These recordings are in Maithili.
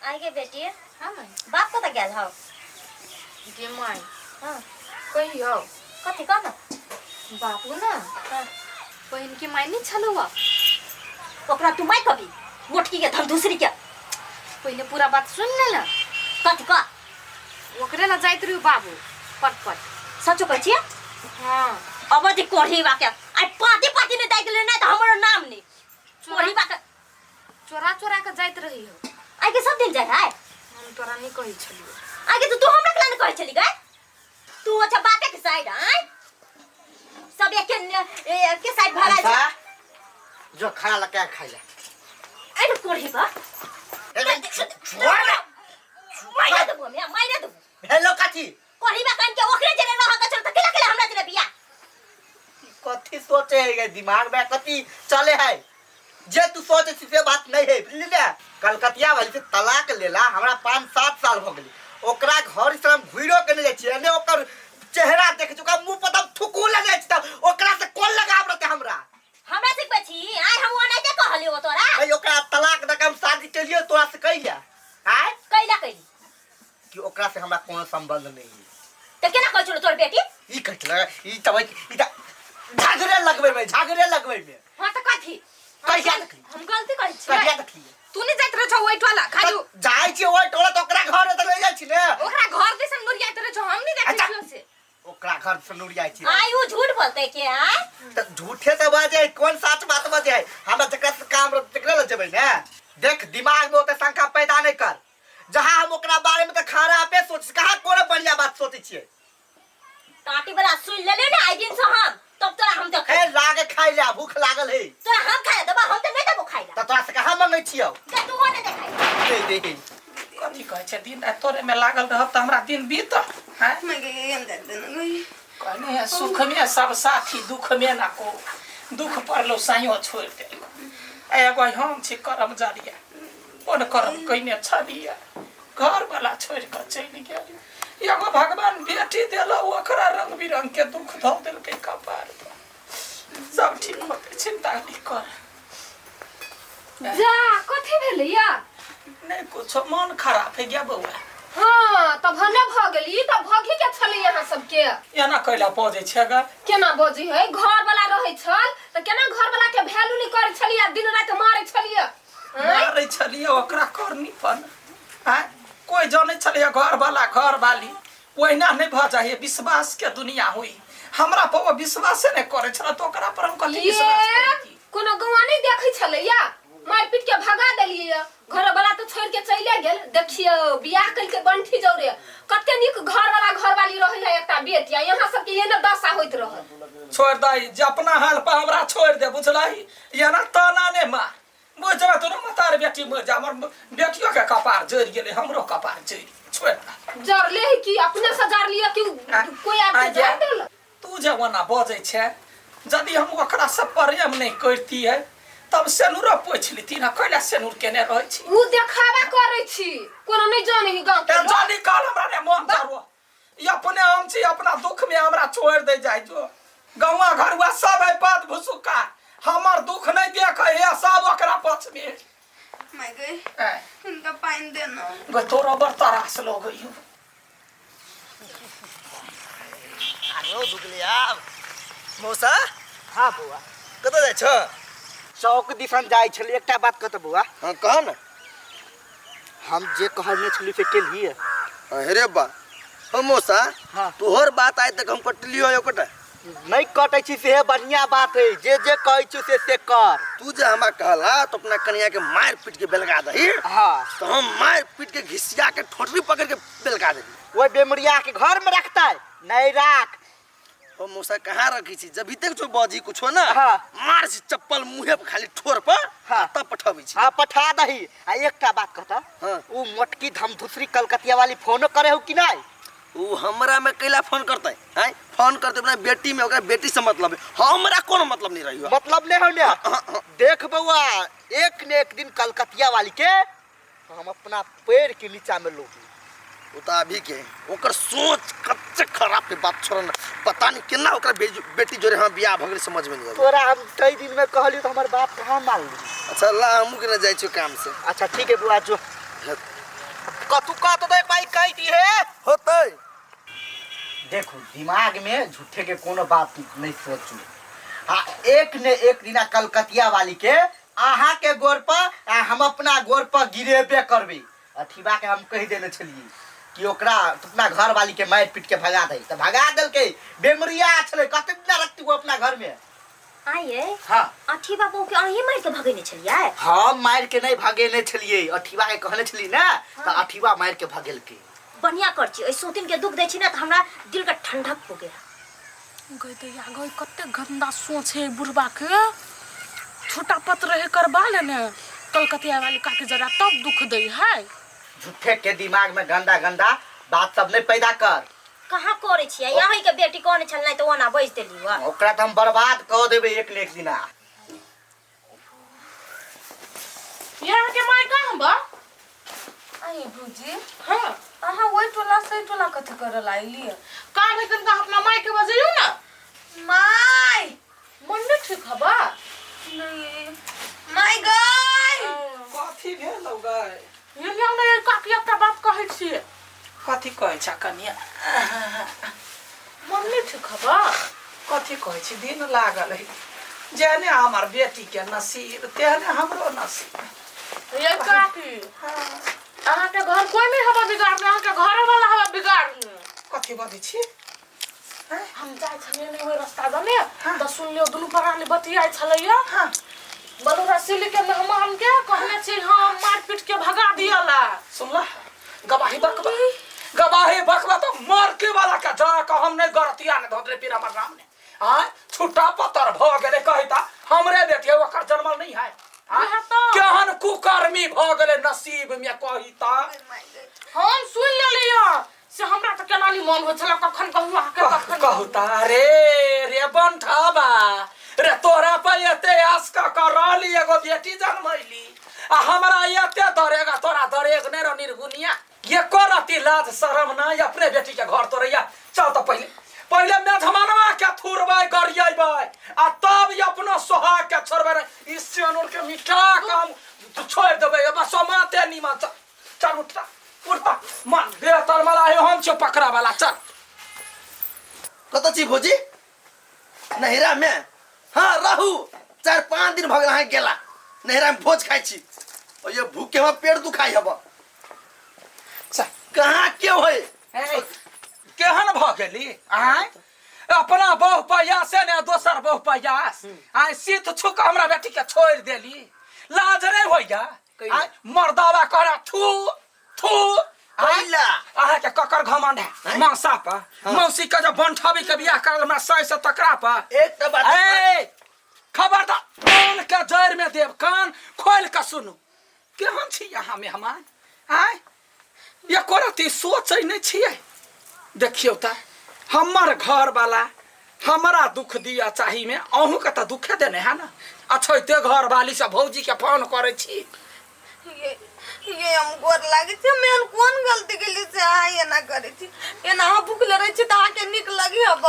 आइ के बेटी। हाँ माई। बाप कतऽ गेल हौ? गे माई। हाँ। कहियो। कथी कह न। बापू ना। हाँ। बहन के माय नहीं छलौ। ओकरा तू माय कभी मोटकी के धन दूसरी के। पहले पूरा बात सुन ले ना। कथी कह? ओकरे ला जाइत रहियो बाबू पट पट। सचो कहै छियै? हाँ। अब जे कोढ़ी बाके आइ पाती पाती नहि दाइ गेलै नहि तऽ हमरो नाम नहि कोढ़ी बाके। चोरा चोरा के जाइत रही हो। आइ के सब दिन जाइ है? हम तोरा नहीं कहै छलियो। आइ के तो तू हमरा के नहीं कहै छली गै? तू अच्छा बापे के साइड आइ सब एके एके साइड भरा छै। जो खाना लगा के खाइ ले। अरे कोढ़ी बा। ए, छोड़ ना। माइरा देबो हम, माइरा देबो। हेलो काची। कोढ़ी बा कन के ओकरे जरे रह के चल त केला केला हमरा जरे बिया। कथी सोचे है गे दिमाग में कथी चले है? जे तू सोचे छी से बात नहीं है, बुझली ने? कलकतिया वाली से तलाक लेला हमरा 5-7 साल हो गेली। ओकरा घर से हम घुरो के नहीं जाइ छी, एने ओकर चेहरा देख छी, ओकरा मुंह पर तब थुकू लगे छी, तब ओकरा से कोन लगाव रहते हमरा? हमरा से कहै छी, आइ हम ओनाहिते कहलियो तोरा। भाई ओकरा तलाक दऽ के हम शादी केलियो तोरा से कहिया? आय? कैला कैली? कि ओकरा से हमरा कोनो संबंध नहीं है। त केना कहै छलो तोर बेटी? ई कहै छलै, ई त ई त झगड़े लगबै में, झगड़े लगबै में। हां त कथी? कहिया देखली? हम गलती करै छी। कहिया देखली? तू नहीं जाइत रह छौ ओइ टोला खाली। त जाइ छी ओइ टोला त ओकरा घर त नहीं जाइ छी ने। ओकरा घर दिसन नुरियाइत रह छौ, हम नहीं देखै अच्छा। छियौ से। ओकरा घर से नुरियाइ छी। आइ उ झूठ बोलते के आइ? त झूठे त बाजे है, कोन सच बात बाजे है? हमरा जकरा से काम रह तकरा लग जेबै ने। देख दिमाग में ओते शंका पैदा नहीं कर। जहाँ हम ओकरा बारे में त खराबे सोच, कहाँ कोनो बढ़िया बात सोचै छियै। टाटी वाला सुन लेले ने आइ दिन से हम, तब तोरा हम देखै। हे लागे खाइ ले, भूख लागल है। तोरा हम खाइ ले देबो, हम त नहीं देबो खाइ ले। त तोरा से कहाँ मंगै छियौ? दे तू ओने देखाइ। दे दे। कथी कहै छै दिन राति तोरे में लागल रहब त हमरा दिन बीतत, हैं? कहने है सुख में सब साथी दुख में ना को, दुख पड़लो साइयो छोड़ देलको। एगो हम छी करम जरिया, कोन करम कइने छलिया, घर वाला छोड़ के चलि गेल। एगो भगवान बेटी देलो ओकरा रंग बिरंग के दुख धऽ देलकै कपार पर। सब ठीक होते, चिंता नहीं कर। जा कथी भेलै या? नहीं कुछ, मन खराब है गया बउआ। हाँ तब भने भ गेली, तब भगी के छलै अहाँ सबके। एना कैला बजै छै गा? केना बजै है? घर वाला रहै छल त केना घर वाला के वैल्यू नहीं करै छलियै, दिन राति मारै छलियै। मारै छलियै ओकरा करनी पर। आँय कोइ जानै छलियै घर वाला घर वाली ओहिना नहीं भऽ जाइए, विश्वास के दुनिया हुई। हमरा पर ओ विश्वासे नहीं करै छल त ओकरा पर हम कथी विश्वास करितियै? कोनो गौआ नहीं देखै छलैया, मारि पीट के भगा देलियै, घर वाला तो छोड़ के चले गेल। देखियो बियाह कर के बंठी जौरे कते नीक घर वाला घर वाली रहै है, एकटा बेटी, आ यहाँ सबके एना दशा होइत रहल। छोड़ दही, जे अपना हाल पर हमरा छोड़ दे, बुझलही? एना ताना नहीं मार, बुझ जेबै तू मतार बेटी मर जा, हमर बेटियो के कपार जरि गेलै, हमरो कपार जरि गेलै, छोड़ दे। जरले है कि अपने से जरलिए कि कोई आबि के जर देलक? तू जे ओना बजै छै, यदि हम ओकरा से प्रेम नहीं करतियै तब सेनुरो पोछि लेती ना, कैला सेनुर केने रहै छी? उ देखावा करै छी, कोनो नहीं जानै ही गांव के लोग। जानी काल हमरा ने मन जरो, ई अपने हम छी अपना दुख में हमरा छोड़ दे जाय जो। गौवा घरुआ सब है बात भुसुका, हमर दुख नहीं देख है सब ओकरा पक्ष में। मैं गई। ऐ। उनका पानी देना। गो तोरो बड़ तरास लोग you. आरो दुगलिया मौसा। हाँ बौआ। कतऽ जाइ छह? चौक दिसन जाइ छली। एकटा बात कहतौ बौआ। हाँ कह न। हम जे कहने छली से केलिए? अरे बा हम मौसा। हाँ। तोहर बात आइ तक हम कटलियो एकोटा नहीं कटै छी, से बढ़िया बात है। जे जे कहै छी से से कर। तू जे हमरा कहला तो अपना कनिया के मार पीट के बेलगा दही। हाँ। तो हम मार पीट के घिसिया के ठोटरी पकड़ के बेलगा देली। ओइ बेमरिया के घर में रखतै नहीं राख। ओ मौसा कहाँ रखी छी? जब तक जो बजी कुछो ना। हाँ। मार छी चप्पल मुहे पर खाली ठोर पर। हाँ। तब पठबै छी। हाँ पठा दही। आ एकटा बात कहता। हाँ। उ मोटकी धमधुसरी कलकतिया वाली फोनो करे हो कि नहीं? उ हमरा में कैला फोन करतै? हैं? फोन करतै अपना बेटी में, ओकरा बेटी से मतलब है, हमरा कोनो मतलब नहीं रही। मतलब नहीं हो ने? हाँ, हाँ। देख बउआ, एक ने एक दिन कलकतिया वाली के हम अपना पैर के नीचा में लोगी। वो तो अभी के ओकर सोच कच्चे खराब के बात छोड़ ना, पता नहीं केना ओकरा बेटी जोरे हम बियाह भगले समझ में नहीं आवे। तोरा हम कई दिन में कहली तो हमर बाप कहाँ मान ली। अच्छा ला हमहू के ना जाय छियो काम से। अच्छा ठीक है बुआ जो। हाँ। कथू कहतो तो एक बारी कहि दिहे। होतै। देखो दिमाग में झूठे के कोनो बात नहीं सोचू। आ एक ने एक दिना कलकतिया वाली के अहाँ के गोर पर आ हम अपना गोर पर गिरेबे करबे। अथीबा के हम कहि देने छलिए कि ओकरा अपना घर वाली के मारि पीट के भगा दे, तो भगा देलकै। बेमरिया छलै, कतेक दिना रखती वो अपना घर में। आइए हाँ अथी बाबू के अहीं मारि के भगेने छलियै? हम मारि के नहीं भगेने छलिए, अथीबा के कहने छलिए ना, तो अथीबा मारि के भगेलकै। बढ़िया कर छी, ओइ सोतिन के दुख दै छी ना त हमरा दिल के ठंडक हो गया। गई दैया गई, कते गंदा सोच है बुढ़बा के। छोटा पत रहे करबा लेने कलकतिया वाली काकी जरा तब दुख दै है। झूठे के दिमाग में गंदा गंदा बात सब नहीं पैदा कर। कहाँ करे छियै? अहीं के बेटी कहने छल नहीं तो ओना बैस देली वा। ओकरा त हम बर्बाद क देबै एक ने एक दिना। यहाँ के माय कहाँ बा? आई भौजी। हाँ। अहाँ ओहि टोला से एहि टोला कथी करऽ ला अयलियै? काम है कनिका अपना माय के बजैयौ ना। माय मन नहीं ठीक हबा? नहीं माय गई। कथी भेलौ गई? ये लियाउ ने काकी एकटा बात कहै छियै। कथी कहै छ कनिया? मन नहीं ठीक हबा? कथी कहै छी, दिन लागल है। जेहने हमर बेटी के नसीब तेहने हमरो नसीब। ये काकी अहाँ के घर कोई नहीं हवा बिगाड़ने, अहाँ के घर वाला हवा बिगाड़ने। कथी बजै छी? हम जाइ छलियै ने ओहि रास्ता दने तऽ सुनलियौ दुनू प्राणी बतियाइ छलैया। हाँ। बलुरा सिली के मेहमान के कहने छी हम मार पीट के भगा दियला। सुनला गवाही बकबा, गवाही बकबा तो मर के वाला के जा के हम नहीं गरतिया ने धोदरे पीरा मर राम ने। आय छुट्टा पत्थर भ गेलै कहिता हमरे बेटी है, ओकर जन्मल नहीं है। वएह तो। केहन कुकर्मी भ गेलै नसीब में कहिता। हम सुन लेलियै से हमरा तऽ केना नहीं मन होइ छलै कखन कहू अहाँके कखन कहूता रे रे बंठाबा रे, तोरा पर एते आस क क रहली एगो बेटी जन्मैली आ हमरा एते दरेगा, तोरा दरेग नहीं रह निर्गुनिया। एको रति लाज शरम नहीं अपने बेटी के घर तोरैया। चल तो पहले पहले मेजमानवा के थुरबै गरियबै आ तब अपनो सोहाग के छोड़बै रे। ई सेनुर के मिठा काम छोड़ देबै, बस समाते निमन। चल चल उठता उठता मन बेहतर मला है, हम छो पकड़ा वाला। चल कतऽ छी भौजी? नैहरा में। हाँ रहू, 4-5 दिन भऽ गेल अहाँ गेला। नैहरा में भोज खाइ छी और ये भूख के हमरा पेट दुखाइ हब। चल कहाँ के होय? केहन भऽ गेली आय? अपना बहु पैयासे ने दोसर बहु पैयास। आय शीत छुक हमरा बेटी के छोड़ देली, लाज नहीं होइया? आय मर्दावा करा थू थू। कैला? अहाँ के ककर घमंड है? मौसा पर, मौसी के जब बंठबी के बियाह करल हमरा सही से तकरा पर। एक तऽ बात ए खबरदार, कान के जड़ में देव, कान खोल के सुनू। केहन छी अहाँ मेहमान? आय एको रत्ती सोचै नहि छियै। देखियौ तऽ हमर घर वाला हमरा दुख दिया चाही में, अहूँ के तऽ दुखे देने है ना। अछैते घर वाली से भौजी के फोन करै छी। ये हम गोर लागै छी, हम एहन कोन गलती केली से अहाँ एना करै छी? एना अहाँ भुखले रहै छी तऽ अहाँके नीक लगी हब।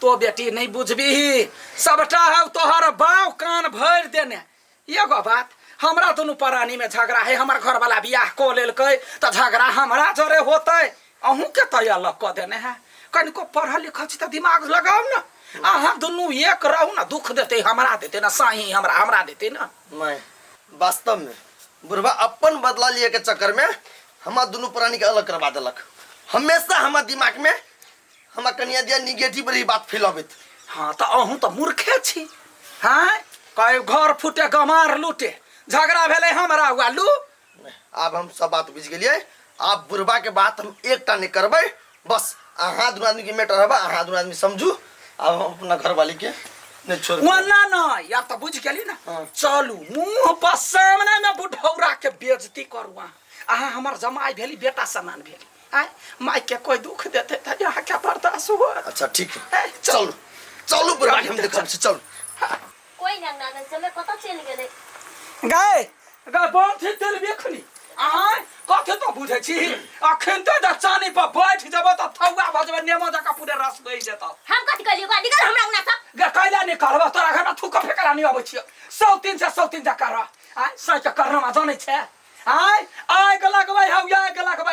तो बेटी नहीं बुझबीही, सबटा हौ तोहर बाव कान भरि देने। एगो बात, हमरा दुनू प्राणी में झगड़ा है, हमर घर वाला बियाह कऽ लेलकै तऽ झगड़ा हमरा जरे होतै, अहूँ के तऽ अलग कऽ देने है। कनिको पढ़ल लिखल छी तऽ दिमाग लगाउ ना। अहाँ दुनू एक रहू ना, दुख देतै हमरा देतै ना, साही हमरा हमरा देतै ना। नहीं, वास्तव में बुढ़वा अपन बदला लिए के चक्कर में हमार दुनू प्राणी के अलग करवा देलक। हमेशा हमार दिमाग में हमार कनिया दिया निगेटिव रही बात फैलाबैत। हाँ तऽ अहूँ तऽ मूर्खे छी। हाँ कहे घर फूटे गमार लूटे, झगड़ा भेलै हमरा हुआ लू। आब हम सब बात बुझि गेलियै। आब बुढ़वा के बात हम एकटा नहीं करबै, बस अहाँ दुनू आदमी के मैटर हबा, अहाँ दुनू आदमी समझू। आब हम अपना घरवाली के नहीं छोड़बै। ओना नहीं, आब तऽ बुझि गेली ना। हाँ। चलू मुँह पर सामने में बुढ़ौरा के बेइज्जती करू अहाँ। अहाँ हमर जमाई भेली, बेटा समान भेली। आय माय के कोई दुख देते तऽ अहाँ के बर्दाश्त होत? अच्छा ठीक है, ए, चलू चलू बुढ़वा के हम देखब छी, चलू। कोई ना ना समय कतऽ चलि गेलै? गाय गाय बंठी तेल बेखनी आय कथी तो बुझै छी? अखन तऽ चानी पर बैठ जेबो तऽ थौआ भऽ जेबै, नेमो जकाँ पूरे रस बहि जेतौ। हम कथी कहलियौ? निकल हमरा अंगना सँ। गे कैला निकलबो? तोरा घरमे थूक फेकला नहि अबै छियौ। 103 से 103 जकाँ रह। आय सही के करनमा जानै छै? आय आग लगबै हौ, आग लगबै।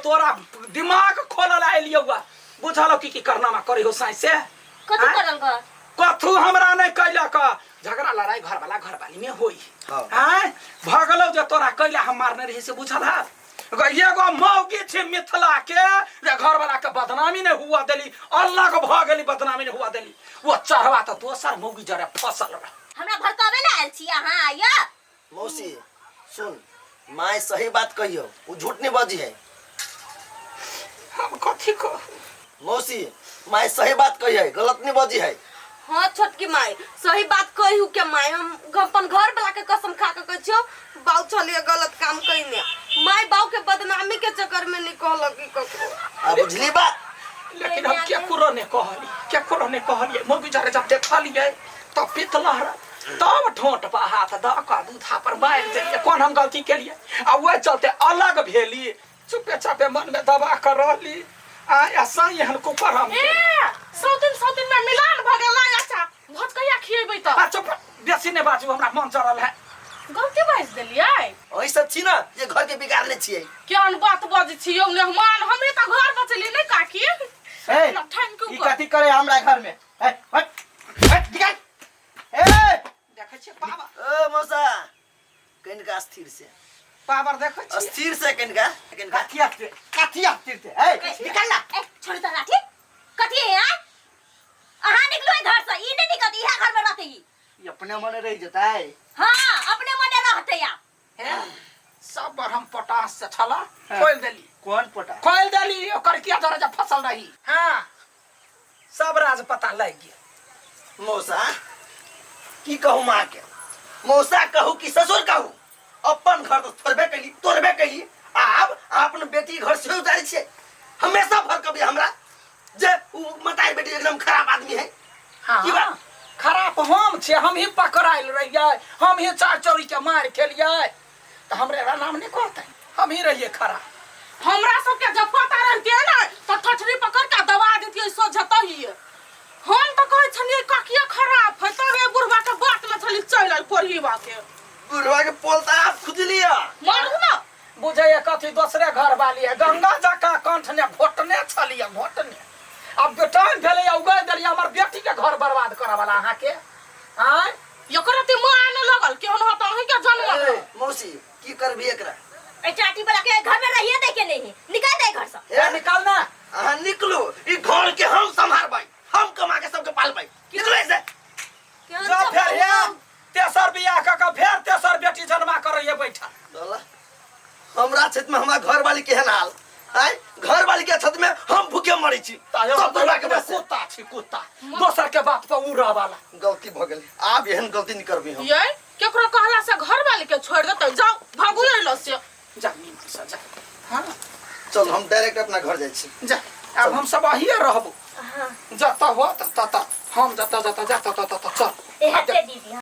तोरा दिमाग खोलल आइलियौ बुझल की की करनामा करे हो साइ से। कथू आँय? करल ग? कथू हमरा नहीं कैलक। झगड़ा लड़ाई घर वाला घर वाली में होई। हाँ। आँय भगलौ जे तोरा कैला हम मारने रही से बुझल है। एगो मौगी छै मिथिला के जे घर वाला के बदनामी नहीं हुआ देली, अलग भ गेली, बदनामी नहीं हुआ देली। वो चढ़वा तो दोसर मौगी जरे फसल रह। हमरा भड़कावे ला आयल छी अहाँ आइया। मौसी सुन, माय सही बात कहियो, वो झूठ नहीं बजी है। हम कथी कहू? मौसी माय सही बात कही है, गलत नहीं बजी है। हाँ छोटकी माई सही बात कही के माई, हम अपन घर वाला के कसम खा के कहै छियौ बाऊ छलिए गलत काम कइने, माई बाऊ के बदनामी के चक्कर में नहीं कहलक की ककरो। आ बुझली बात? लेकिन हम केकरो ने कहली, केकरो ने कहलिए। मौगी जरे जब देखलिए तब पित लहरा, तब ठोंट पर हाथ द के दूधा पर मारि देलिए। कोन हम गलती केलिए? आ ओहि चलते अलग भेली, चुपे चापे मन में दबा कर रहली। आ ऐसा एहन कुकर हम ए सौ दिन में मिलान भ गेल। अच्छा भोज कहिया खिएबै त? आ चुप, बेसी नहीं बाजू, हमरा मन चढ़ल है। गलती बाजि देलियै। वही सब छी ना जे घर के बिगाड़ने छियै। केहन बात बजै छी यौ मेहमान, हमरे तऽ घर बचेली नै काकी। ए, thank E you. कथी करे हमरा घर में? ए, हट हट निकल। ए देखै छियै पावर। ओ मौसा कनिका स्थिर से। पावर देखै छियै। स्थिर से कनिका कनिका। कथी अस्थिर, कथी अस्थिर से? ए निकल ना। ए छोड़ त लाठी। कथी है आय? अहाँ निकलू एहि घर से, ई नहीं निकलत, इहे घर में रहते ई। ई अपने मने रह जतै। हाँ अपने मने रहते या। हे सब बार हम पोटास से छला खोल देली। कौन पोटा? खोल देली ओकर किया दरजा फसल रही। हाँ सब राज पता लग गेल। मौसा की कहू माँ के, मौसा कहू कि ससुर कहू, अपन घर तो थोड़बे कैली तोड़बे कैली, आब अपन बेटी घर से उतारै छियै। हमेशा भड़कबी हमरा जे उ मतारी बेटी एकदम खराब आदमी है। हाँ की बात? खराब हम छियै, हम ही पकड़ायल रहियै, हम ही चार चौरी के मार खेलियै, तऽ हमरे नाम नहीं कहते, हम ही रहियै खराब। हमरा सबके जब पता रहतियै ने तऽ ठठरी पकड़ के दबा देतियै सोझतहिये। हम तऽ कहै छलियै काकिया खराब है, तब ए बुढ़वा के बात में छली चलि आयल कोढ़ीवा के। बुढ़वा के पोल तऽ आप खुजलिया। मारू ना। बुझैया कथी दोसरे घर वाली है, गंगा जकाँ कंठ ने घोटने छलियै घोटने। अब बेटान भेलै उगाइ देलियै हमर बेटी के घर बर्बाद करऽ वाला अहाँके। आँय एकर अते माँ आने लगल केहन होत अहीं के जन्म। ए, मौसी की करबी एकरा? ए चाटी वाला के घर में रहिए दे के नहीं, निकाल दे घर से। ए, निकाल ना। अहाँ निकलू, ई घर के हम सम्हारबै, हम कमा के सबके पालबै। निकलू ऐसे। केहन जब फेर चप्पल हे तेसर बियाह कऽ के फेर तेसर बेटी जन्मा करैये बैठल। साला, हमरा क्षेत्र में हमरा घर वाली केहन हाल आय, घर वाली के छत में हम भूखे मरै छी। सब बुढ़वा के बस। कुत्ता छी कुत्ता, दोसर के बात पर उड़ऽ वाला। गलती भ गेल, आब एहन गलती नहीं करबी हम। ये केकरो कहला से घर वाले के छोड़ देतै, जाओ भागू अइलो से। जा नीमन से जा। हाँ चल हम डायरेक्ट अपना घर जाइ छी। जा, आब हम सब अहिए रहबो। जतऽ हो ततऽ, हम जतऽ जतऽ जा ततऽ ततऽ चल। ए हटे दीदी।